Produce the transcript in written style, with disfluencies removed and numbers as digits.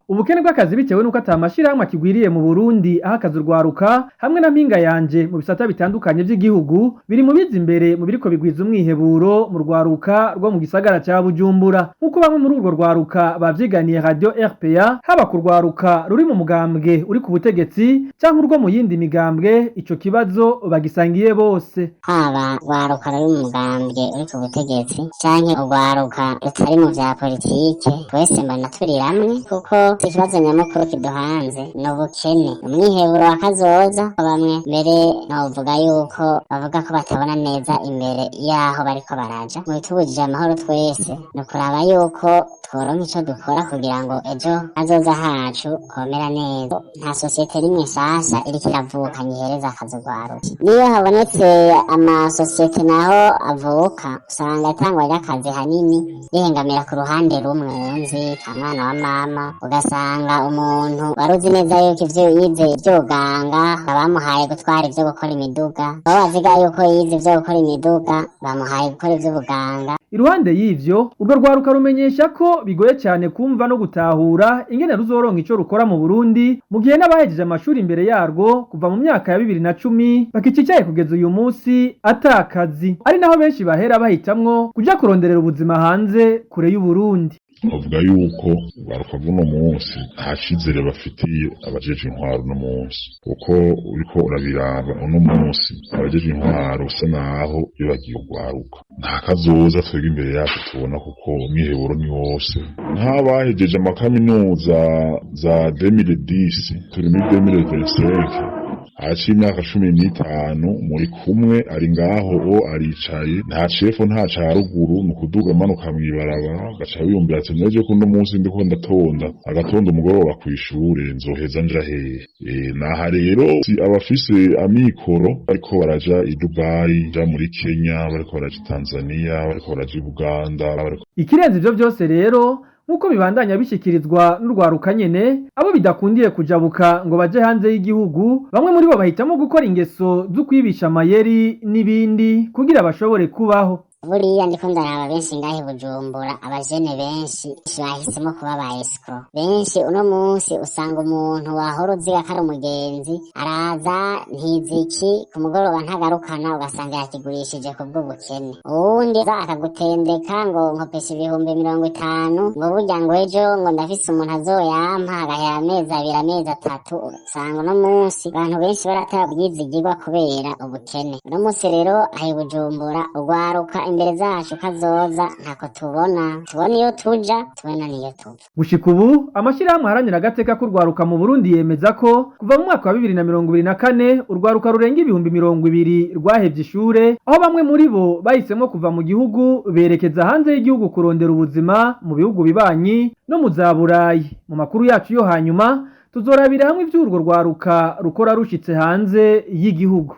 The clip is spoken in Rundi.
Ubukene bw'akazi bitewe n'uko ata mashirahamwe akigwiriye mu Burundi aho akazi urwaruka hamwe na mpinga yanje mu bisata bitandukanye vy'igihugu biri mu biza imbere mu biriko bigwiza umwiheburo mu rwaruka rwo mu gisagara ca Bujumbura, nk'uko bamwe muri urwo rwaruka bavyiganiye Radio RPA. Haba ku rwaruka ruri mu mugambwe uri ku butegetsi canke urwo mu yindi migambwe, ico kibazo bagisangiye bose. Haba urwaruka ruri mu mugambwe uri ku butegetsi canke urwaruka rutari mu vya politike, twese mbona turi hamwe, kuko ikibazo nyamukuru kiduhanze ni ubukene, umwiheburo wa kazoza. Bamwe mbere novuga yuko bavuga ko batabona neza imbere yaho bariko baraja. Mu bitubujije amahoro twese ni ukuraba yuko tworonka ico dukora kugira ngo ejo hazoza hacu homera neza. Nta sosiyete rimwe nshasha iriko iravuka nyihereza akazi urwaruka. Niyo habonetse amasosiyete naho avuka, usanga itangwa ry'akazi hanini rihengamira ku ruhande rumwe, nzi ka mwana wa mama. Ugasanga umuntu wari uzi neza yuko ivyo yize ivy'ubuganga bamuhaye gutwara ivyo gukora imiduga, aho baziga yuko yize ivyo gukora imiduga bamuhaye gukora ivy'ubuganga. Iruhande y'ivyo, urwo rwaruka rumenyesha ko bigoye cyane kumva no gutahura ingene ruzoronka ico rukora mu Burundi mu gihe n'abahejeje amashuri imbere yarwo kuva mu myaka ya 2010 bakicicaye kugeza uyu munsi atakazi, ari naho benshi bahera bahitamwo kuja kuronderera ubuzima hanze kure y'u Burundi. Bavuga yuko urwaruka rw'uno munsi nta cizere bafitiye abajeje intwaro uno munsi, kuko uriko urabiraba uno munsi abajeje intwaro usa naho bibagiye urwaruka. Nta kazoza twebwe imbere yacu tubona, kuko umwiheburo ni wose. Nk'abahejeje amakaminuza za 2010, turi muri 2025, haciye imyaka 15 muri kumwe ari ngaho o aricaye, nta c'epfo nta ca ruguru, ni ukuduga amanuka mw'ibarabara. Gaca wiyumvira ati: "Neje ko uno munsi ndiko ndatonda agatonda umugoroba kw'ishure, nzoheza nja hehe?" Naha rero si abafise amikoro bariko baraja i Dubai, ja muri Kenya, bariko baraja i Tanzania, bariko baraja i Buganda, bariko Ikirenze ivyo vyose rero, nk'uko bibandanya bishikirizwa n'urwaruka nyene, abo bidakundiye kujabuka ngo baje hanze y'igihugu, bamwe muri bo bahitamo gukora ingeso zo kwibisha amayeri n'ibindi kugira bashobore kubaho. Buriya ndiko ndaraba benshi ngahe i Bujumbura, abajene benshi bahisemo kuba ba escrocs. Benshi uno munsi usanga umuntu wahora uziga ko ari umugenzi araza ntiziki ku mugoroba ntagarukana, ugasanga yakigurishije ku bw'ubukene. Uwundi aza akagutendeka ngo nkopesha 50.000, ngo burya ngo ejo ngo ndafise umuntu azoyampa, agahera amezi 2, amezi 3. Usanga uno munsi abantu benshi barataba ubwizigirwa kubera ubukene. Uno munsi rero aha i Bujumbura urwaruka imbere zacu kazoza ntako tubona, tubona iyo tuja, tubona niyo tuva. Gushika ubu, amashirahamwe aharanira agateka k'urwaruka mu Burundi yemeza ko kuva mu mwaka wa 2024 urwaruka rurenga 20.000 rwahevye ishure, aho bamwe muri bo bahisemwo kuva mu gihugu berekeza hanze y'igihugu kurondera ubuzima mu bihugu bibanyi no mu za Burayi. Mu makuru yacu yo hanyuma tuzorabira hamwe ivy'urwo rwaruka rukora rushitse hanze y'igihugu.